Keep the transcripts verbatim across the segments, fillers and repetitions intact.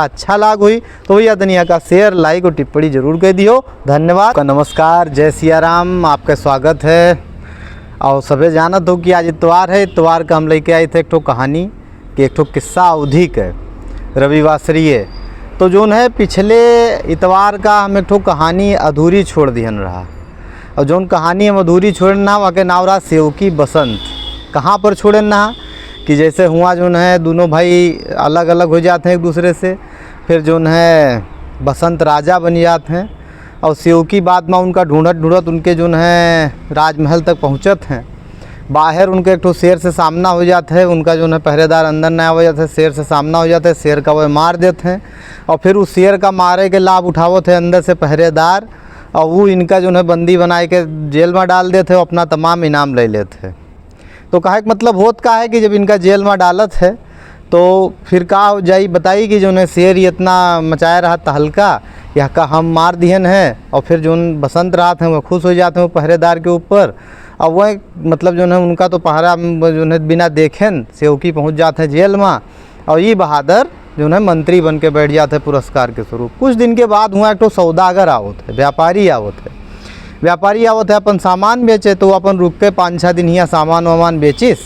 अच्छा लाग हुई तो भैया तनी का share, like और टिप्पणी जरूर कर दियो। धन्यवाद। का नमस्कार, जय सिया राम, आपका स्वागत है। और सभे जानत हो कि आज इतवार है, इतवार का हम लेके आए थे एक ठो कहानी कि एक ठो किस्सा अवधी के रविवासरीय। तो जौन है पिछले इतवार का हम एक ठो कहानी अधूरी छोड़ दिहन रहा, और जौन कहानी हम अधूरी छोड़न ना, वहाँ के नाव रहा सेवकी बसंत। कहाँ पर छोड़न ना कि जैसे हुआ जौन है दोनों भाई अलग अलग हो जाते हैं एक दूसरे से, फिर जौन है बसंत राजा बन जाते हैं, और सेवकी बाद में उनका ढूंढत ढूंढत उनके जौन है राजमहल तक पहुँचत हैं। बाहर उनके एक ठो शेर से सामना हो जाता है, उनका जौन है पहरेदार अंदर ना आवे जाते, शेर से सामना हो जाता है, शेर का वह मार देते हैं, और फिर उस शेर का मारे के लाभ उठावत है अंदर से पहरेदार, और वो इनका जौन है बंदी बनाए के जेल में डाल देते हैं, अपना तमाम इनाम ले लेते हैं। तो कहे के मतलब होत का है कि जब इनका जेल में डालत है तो फिर का हो जाई बताई कि जौन है शेर इतना मचाए रहा तहलका, यह का हम मार दिहन है, और फिर जौन बसंत रहत हैं वह खुश हो जाते हैं पहरेदार के ऊपर। अब वह मतलब जौन है उनका तो पहरा जौन है बिना देखेन सेवकी पहुँच जाते हैं जेल में, और ये बहादुर जौन है मंत्री बन के बैठ जाते हैं पुरस्कार के स्वरूप। कुछ दिन के बाद हुआ एक ठो सौदागर आवत है, व्यापारी आवत है। व्यापारी आवत है अपन सामान बेचे, तो वो अपन रुक के पाँच छः दिन हियाँ सामान वामान बेचिस।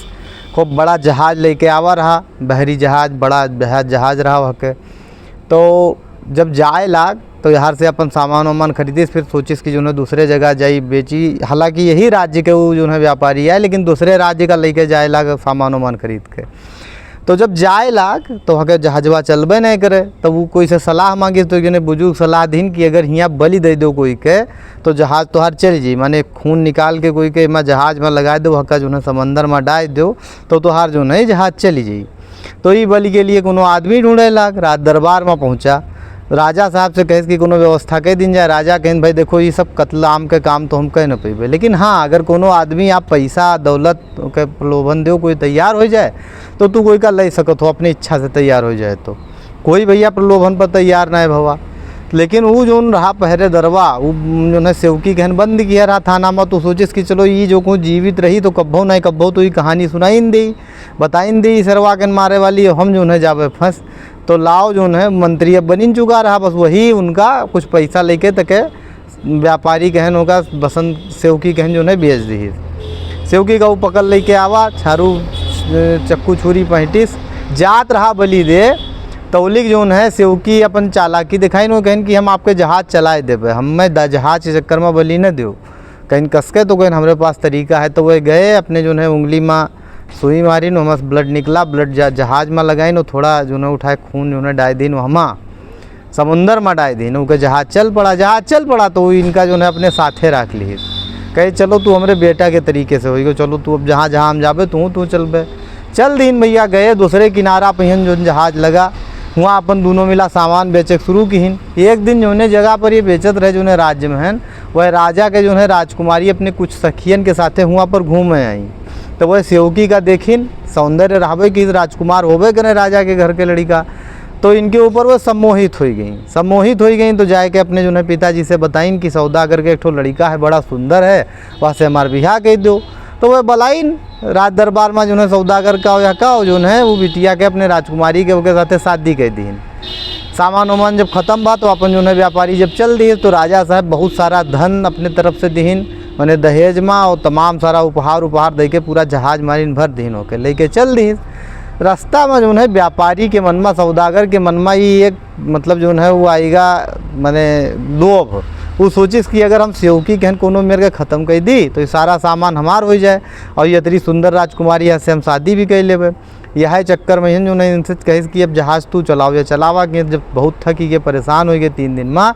खूब बड़ा जहाज लेके आवा रहा, बहरी जहाज, बड़ा जहाज, जहाज रहा वहाँ के। तो जब जाए लाग तो यहाँ से अपन सामान वामान खरीदिस, फिर सोचिस कि जौन है दूसरे जगह जाई बेची। हालांकि यही राज्य के वो जौन है व्यापारी है, लेकिन दूसरे राज्य का लेके जाए लाग सामान वामान खरीद के। तो जब जाए लाग तो वहाँ के जहाजवा चलबे नहीं करे, तो वो कोई से सलाह मांगिस, तो एक जने बुजुर्ग सलाह दीन कि अगर हियाँ बलि दे दो कोई के तो जहाज तोहार चल जाई, माने खून निकाल के कोई के एमा जहाज में लगा दो, वहाँ का जौन है समंदर में डाल दो, तो तोहार जौन है जहाज चली जाई। तो ई बलि के लिए कोनो आदमी ढूंढे लाग, राज दरबार में पहुँचा। राजा साहब से कहिस कि कोनो व्यवस्था कह दीन जाए। राजा कहिन, भाई देखो, ये सब कत्ल आम के काम तो हम कह न पइबे, लेकिन हाँ, अगर कोनो आदमी आप पैसा दौलत के प्रलोभन दो, कोई तैयार हो जाए तो तू कोई का ले सकत हो अपनी इच्छा से तैयार हो जाए तो। कोई भैया प्रलोभन पर तैयार ना है भवा। लेकिन वो जौन रहा पहरेदरवा, वो जौन है सेवकी कहन बंद किया रहा थाना में, तो सोचिस कि चलो ये जो कोई जीवित रही तो कब्बो नहीं कब्बो तो ये कहानी सुनाइन दे, बताइन दे सरवा के मारे वाली, हम जौन है जाबे फंस। तो लाओ जौन है मंत्री अब बनिन चुका रहा, बस वही उनका कुछ पैसा लेके तके व्यापारी कहन होगा बसंत सेवकी कहन जौन है बेच दी। सेवकी का वो पकड़ लेके आवा, छारू, अ, चक्कू छुरी पहटिस, जात रहा बलि दे। तौलिक जौन है सेवकी अपन चालाकी दिखाइन, वो कहन कि हम आपके जहाज चलाए देबे, हम मैं द-, जहाज के चक्कर में बलि न दो। कहिन कसके तो कहिन हमरे पास तरीका है। तो वह गए अपने जौन है उंगली में सुई मारिन, वहाँ से blood निकला, blood जा-, जहाज में लगाइन, वो थोड़ा जौन है उठाए खून जौन है डाल दीन वहाँ समुंदर में डाल दीन, उनके जहाज चल पड़ा। जहाज चल पड़ा तो वो इनका जौन है अपने साथे रख ली, कहे चलो तू हमरे बेटा के तरीके से होइगो, चलो तू अब जहाँ जहाँ हम जाबे तू तू चलबे। चल दीन भैया, गए दूसरे किनारा पे हन जौन जहाज लगा, वहाँ अपन दोनों मिला सामान बेचे के शुरू किहिन। एक दिन जौने जगह पर ये बेचत रहे जौने राज्य में हन, वह राजा के जौन है राजकुमारी अपने कुछ सखियन के साथे हुआ पर घूमे आई। तो वह सेवकी का देखिन, सौंदर्य रहबे कि राजकुमार होबे करे राजा के घर के लड़िका, तो इनके ऊपर वो सम्मोहित हो गई। सम्मोहित हो गई तो जाए के अपने जौन है पिताजी से बताइन कि सौदागर के एक ठो लड़िका है, बड़ा सुंदर है, वह से हमार बियाह कह दो। तो वह बलाइन राज दरबार में जौन है सौदागर का हो या का हो, जौन है वो बिटिया के अपने राजकुमारी के ओके साथे शादी कह दीन। सामान वामान जब खत्म बा तो अपन जौन है व्यापारी जब चल दिए तो राजा साहब बहुत सारा धन अपने तरफ से दिहिन, माने दहेज में, और तमाम सारा उपहार उपहार दे के पूरा जहाज मारिन भर दिहिन होके लेके चल दिहिन। रास्ता में जौन है व्यापारी के मन में, सौदागर के मन में ये एक मतलब जौन है वो आएगा माने लोभ। वो सोचिस कि अगर हम सेवकी कहन कोनो मेर के खत्म कर दी तो ये सारा सामान हमार हो जाए और ये इतनी सुंदर राजकुमारी यहाँ से हम शादी भी कर लेबे। यह चक्कर में हन जौन है इनसे कहिस कि अब जहाज तू चलाओ या चलावा के, जब बहुत थकी के परेशान हो गए तीन दिन में,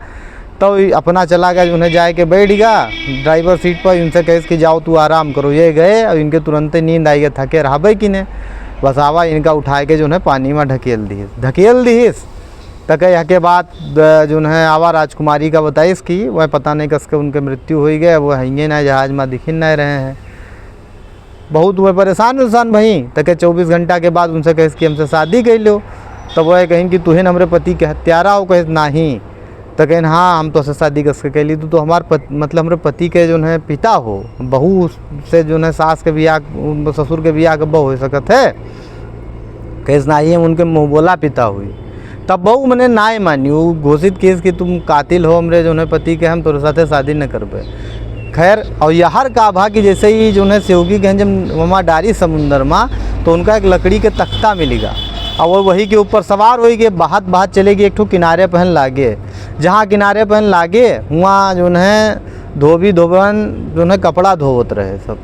तो ई अपना चला गया, जौन है जाए के बैठ गया driver seat पर। इनसे कहिस कि जाओ तू आराम करो। ये गए और इनके तुरंते नींद आई गया, थके रहबे कि ने। बस आवा इनका उठाए के जौन है पानी में ढकेल दिहिस, ढकेल दिहिस। तक यहाँ के बाद, अ, जौन है आवा राजकुमारी का बताइस कि वह पता नहीं कसके उनके मृत्यु हो गए, वो हैंगे ना जहाज में दिखिन नहीं रहे हैं। बहुत हुए परेशान उरेशान भई, तके चउबीस घंटा के बाद उनसे कहिस कि हमसे शादी कर लो। तब वह कहिन कि तुहिन हमरे पति के हत्यारा हो, कहिस नाही। तो कहिन हाँ, हम तोसे शादी कसके कैली, तू तो हमार पत-, मतलब हमरे पति के जौन है पिता हो, बहू से जौन है सास के बियाह, ससुर के बियाह के बहू हो सकत है। कहिस नाही, हम उनके मुँह बोला पिता हुई। तब बहू मने नाय मानी, वो घोषित किहिस कि तुम कातिल हो हमरे जौन है पति के, हम तोरे साथे शादी न करबे। खैर, और यहर का भा कि जैसे ही जौन है सेवकी कहन जब वहाँ डारी समुंदर मा, तो उनका एक लकड़ी के तख्ता मिलिगा और वो वही के ऊपर सवार होई के बहत बहत चलेगी एक ठो किनारे पहन लागे। जहाँ किनारे पहन लागे, हुआँ जौन है धोबी धोबन जौन है कपड़ा धोवत रहे सब।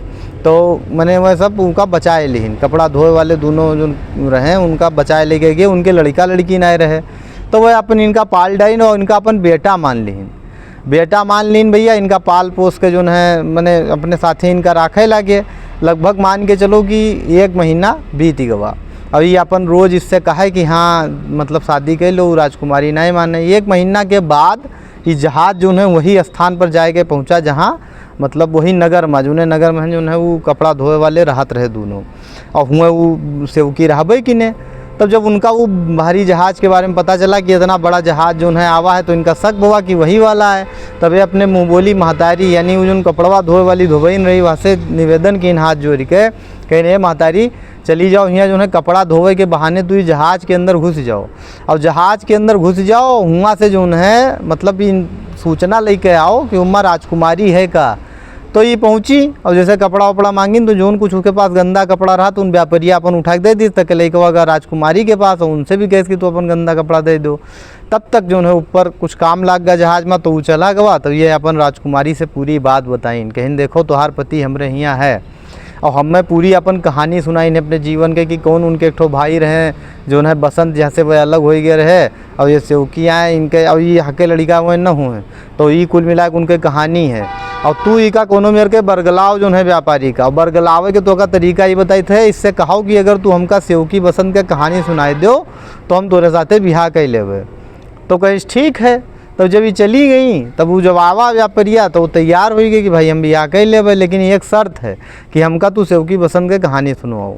तो मने वह सब उनका बचाए लिहिन, कपड़ा धोए वाले दोनों जो रहे उनका बचाए लेके गए, उनके लड़का लड़की नाय रहे। तो वह अपन इनका पाल डाइन और इनका अपन बेटा मान लिहिन। बेटा मान लीन भैया, इनका पाल पोस के जौन है मने अपने साथे इनका राखे लागे। लगभग मान के चलो कि एक महीना बीत गवा। अब ये अपन रोज इससे कहे कि हाँ, मतलब शादी कर लो, राजकुमारी नहीं माने। एक महीना के बाद ये जहाज जौन है वही स्थान पर जाए के पहुँचा, जहाँ मतलब वही नगर में, जौने नगर में जौन है वो कपड़ा धोए वाले रहत रहे दोनों, और हुए वो सेवकी रहबे कि ने। तब जब उनका वो भारी जहाज के बारे में पता चला कि इतना बड़ा जहाज जौन है आवा है, तो इनका शक हुआ कि वही वाला है। तब ये अपने मुँह बोली महतारी, यानी वो जौन कपड़वा धोए वाली धोबइन रही, वहाँ से निवेदन किन हाथ जोड़ के, कहिन, "ए महतारी, चली जाओ, हियाँ जौन है कपड़ा धोवे के बहाने तू ई जहाज के अंदर घुस जाओ, और जहाज के अंदर घुस जाओ, हुआँ से जौन है मतलब इन सूचना लेके आओ कि उम्मा राजकुमारी है का।" तो ये पहुँची और जैसे कपड़ा वपड़ा मांगिन, तो जौन कुछ उसके पास गंदा कपड़ा रहा, तो उन व्यापारिया अपन उठा के दे दी, तक लइकवा अगर राजकुमारी के पास, और उनसे भी कहिस कि तू अपन गंदा कपड़ा दे दो। तब तक जौन है ऊपर कुछ काम लाग गया जहाज में, तो वो चला गवा। तो ये अपन राजकुमारी से पूरी बात बताइन, कहिन, "देखो, तोहार पति हमरे हियाँ है, और हमें पूरी अपन कहानी सुनाइन अपने जीवन के कि कौन उनके एक ठो भाई रहे, जौन है बसंत, जहाँ से वह अलग हो गए रहे, और ये सेवकी आए इनके, और ये हके लड़का वह न हुए।" तो ई कुल मिला के उनके कहानी है। और तू इका कोनो मेर के बरगलाव जौन है व्यापारी का, और बरगलावे के तोका तरीका ई बताइत है, इससे कहो कि अगर तू हमका सेवकी बसंत के कहानी सुनाए दो, तो हम तोरे साथे बियाह कर लेबे। तो कहिस, "ठीक है।" तब जब ये चली गई, तब वो जब आवा व्यापारिया, तो वो तैयार हो गई कि भाई, हम बियाह कर लेबे, लेकिन एक शर्त है कि हमका तू सेवकी बसंत के कहानी सुनवाओ,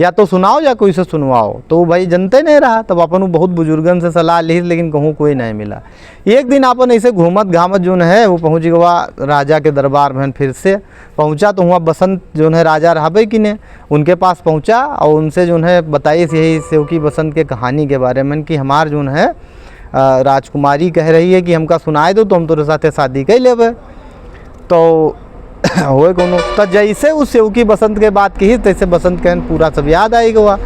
या तो सुनाओ या कोई से सुनवाओ। तो वो भाई जनते नहीं रहा, तब अपन वो बहुत बुजुर्गन से सलाह ली, लेकिन कहूँ कोई नहीं मिला। एक दिन अपन ऐसे घूमत घामत जौन है वो पहुँच गवा राजा के दरबार में। फिर से पहुँचा तो हुआ बसंत जौन है राजा रहबे कि ने, उनके पास पहुँचा और उनसे जौन है बताइस यही सेवकी बसंत के कहानी के बारे में कि हमार जौन है, अ, राजकुमारी कह रही है कि हमका सुनाए दो, तो हम तोरे साथे शादी कर लेबे। तो होए कोनो, तो जैसे उस सेवकी बसंत के बात कही, तैसे बसंत कहन पूरा सब याद आई गवा।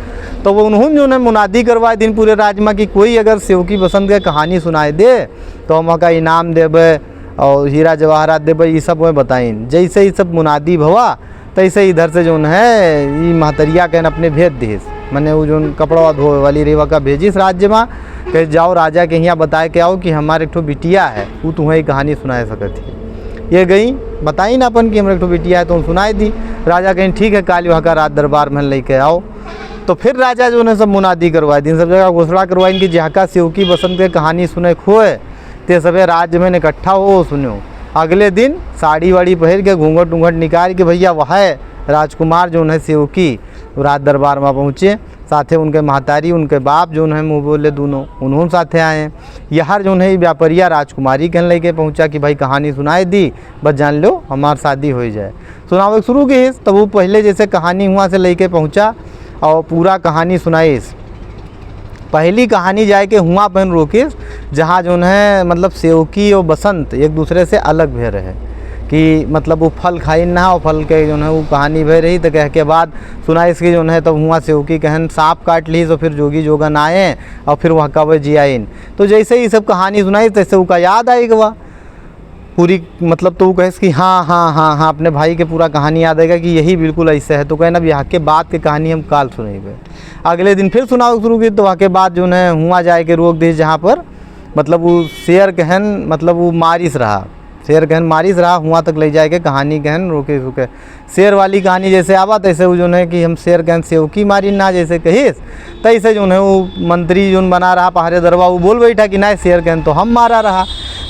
तो वो उन्होंने जौन है मुनादी करवाए दिन पूरे राज में कि कोई अगर सेवकी बसंत के कहानी सुनाए दे, तो हम ओका इनाम देबे और हीरा जवाहरात देबे, ये सब वह बताइन। जैसे ही सब मुनादी भवा, तैसे इधर से जौन है, ई महतरिया कहन अपने भेज दिहिस, मने वो जौन कपड़वा धोए वाली रेवा का भेजिस राज्य में, कहे, "जाओ राजा के हियाँ बताए के आओ कि हमार एक ठो बिटिया है, वो तुम्हें ई कहानी सुनाए सकत है।" ये गई, बताइन अपन कि हमार एक ठो बिटिया है, तो हम सुनाए दी। राजा कहिन, "ठीक है, काल वहाँ का राज दरबार में लेके आओ।" तो फिर राजा जौन है सब मुनादी करवाए दिन, सब जगह घोषणा करवाइन कि जहाँ का सेवकी बसंत के कहानी सुने खोए, ते सबे राज्य में इकट्ठा हो सुनो। अगले दिन साड़ी वाड़ी पहिर के, घूंघट उंघट निकाल के, भैया, वह है राजकुमार जौन है सेवकी, राज दरबार में पहुँचे। साथे उनके महतारी, उनके बाप जौन है मुँह बोले दोनों, उन्होंने साथे आए। यहर जौन है ई व्यापारिया राजकुमारी कहन लेके पहुँचा कि भाई, कहानी सुनाए दी, बस जान लो हमार शादी हो जाए। सुनावे शुरू किहिस, तब वो पहले जैसे कहानी हुआ से लेके पहुँचा और पूरा कहानी सुनाइस। पहली कहानी जाए के हुआ पहन रोकिस, जहाँ जौन है मतलब सेवकी और बसंत एक दूसरे से अलग भे रहे कि मतलब वो फल खाइन ना, और फल के जौन है वो कहानी भे रही। तो कह के बाद सुनाइस कि जौन है तब हुआ सेवकी कहन सांप काट ली, तो फिर जोगी जोगन आए और फिर वहाँ कवे जियाइन। तो जैसे ही सब कहानी सुनाइस, तैसे उका याद आई गवा पूरी, मतलब, तो वो कहेस कि हाँ, हाँ, हाँ, हाँ, अपने भाई के पूरा कहानी याद आएगा कि यही बिल्कुल ऐसे है। तो कहना, "अब यहाँ के बाद के कहानी हम काल सुनेबे।" अगले दिन फिर सुनावे शुरू की, तो वहाँ के बाद जौन है हुआ जाए के रोक दिहिस, जहाँ पर, मतलब, वो शेर कहन, मतलब, वो मारिस रहा, शेर कहन मारिस रहा, हुआ तक ले जाए के कहानी कहन रोके सुके। शेर वाली कहानी जैसे आवा, तैसे वो जौन है कि हम शेर कहन सेवकी मारी ना, जैसे कहिस, तैसे जौन है वो मंत्री जौन बना रहा पहरेदरवा, वो बोल बैठा कि ना, शेर कहन तो हम मारा रहा।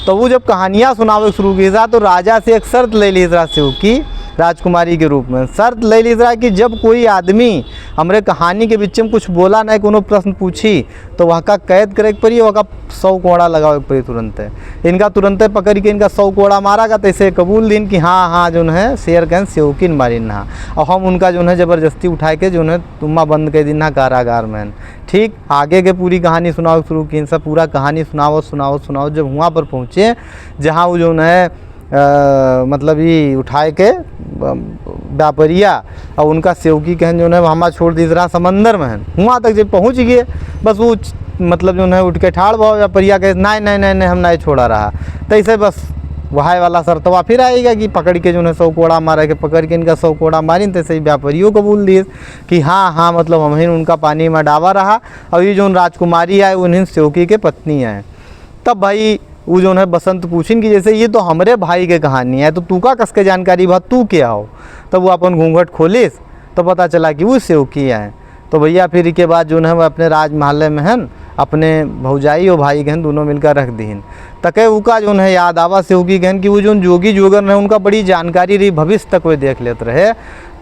तो वो जब कहानियाँ सुनावे शुरू किहिस रहा, तो राजा से एक शर्त ले लिहिस रहा सेवकी राजकुमारी के रूप में शर्त ले लीस रहा कि जब कोई आदमी हमरे कहानी के बीच में कुछ बोला ना, कोनो प्रश्न पूछी, तो वहका कैद करे के पड़ी, वहका सौ कोड़ा लगावे के पड़ी तुरंते। इनका तुरंते पकड़ के इनका सौ कोड़ा मारा गा, तैसे कबूल दिन कि हाँ, हाँ, जौन है, शेर कहन सेवकिन मारिन हा, और हम उनका जौन है, जबरदस्ती उठाए के जौन है, तुम्मा बंद कर दिन हा कारागार में। ठीक आगे के पूरी कहानी सुनावे शुरू की, इनसे पूरा कहानी सुनावत, सुनावत, सुनावत जब हुआँ पर पहुँचे, जहाँ वो जौन है, अ, मतलब, ई उठाए के, अ, व्यापारिया और उनका सेवकी कहन जौन है, हमा छोड़ दीस रहा समंदर में हन। हुआँ तक जब पहुँच गए, बस वो च-, मतलब, जौन है, उठ के ठाड़ भवा, व्यापारिया कहे, "नहीं, नहीं, नहीं, नहीं, हम नहीं छोड़ा रहा।" तैसे बस वहाए वाला शर्तवा फिर आएगा कि पकड़ के जौन है, सौ कोड़ा मारे के, पकड़ के इनका सौ कोड़ा मारिन, तैसे ही व्यापारियों कबूल दिए कि हाँ, हाँ, मतलब, हम ही उनका पानी में डावा रहा, और ये जौन राजकुमारी आए, उन्हीं सेवकी के पत्नी आए। तब भाई, वो जौन है, बसंत पूछिन कि जैसे ये तो हमरे भाई के कहानी है, तो तू का कस के जानकारी भा, तू क्या हो? तब वो अपन घूंघट खोलिस, तो पता चला कि वो सेवकी है। तो भैया, फिर इके बाद जौन है, वो अपने राजमहल में हन, अपने भौजाई और भाई के हन, दोनों मिलकर रख दीन। तके उका जौन है, याद आवा सेवकी कहन कि वो जौन जोगी जोगन रहे, उनका बड़ी जानकारी रही, भविष्य तक वो देख लेत रहे।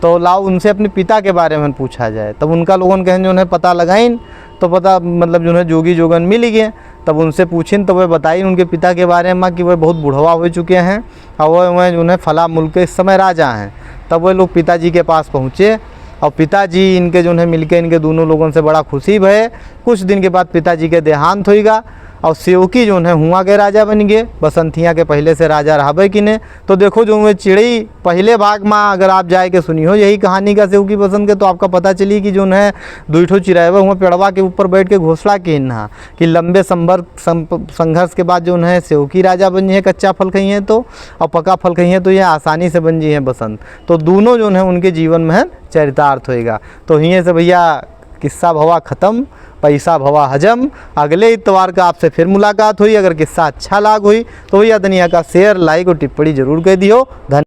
तो लाओ, उनसे अपने पिता के बारे में पूछा जाए। तब उनका लोगन कहन जौन है, पता लगाइन, तो पता, मतलब, जौन है, जोगी जोगन मिल गए। तब उनसे पूछिन, तो वे बताइन उनके पिता के बारे में कि वे बहुत बुढ़वा हो चुके हैं, और वे, वे जौन है, फला मुल्क के इस समय राजा हैं। तब वे लोग पिताजी के पास पहुँचे, और पिताजी इनके जौन है, मिलके इनके दोनों लोगन से बड़ा खुशी भए। कुछ दिन के बाद पिताजी के देहांत होइगा, और सेवकी जौन है, हुआँ के राजा बन गए। बसंतिया के पहले से राजा रहबे कि ने। तो देखो, जौन वे चिड़ई पहले भाग में अगर आप जाए के सुनी हो यही कहानी का सेवकी बसंत के, तो आपका पता चली कि जौन है, दुई ठो चिरैवा हुआँ पेड़वा के ऊपर बैठ के घोषणा किन हा कि लंबे संभर-, संप-, संघर्ष के बाद जौन है, सेवकी राजा बन जी है, कच्चा फल खइहें तो, और पका फल खइहें तो ये आसानी से बन जी है बसंत। तो दोनों जौन है, उनके जीवन में है, चरितार्थ होएगा। तो हिये से भैया, किस्सा भवा खत्म, पैसा भवा हजम। अगले इतवार का आपसे फिर मुलाकात हुई। अगर किस्सा अच्छा लाग हुई, तो भैया, दुनिया का share, like और टिप्पणी जरूर कर दियो। धन्यवाद।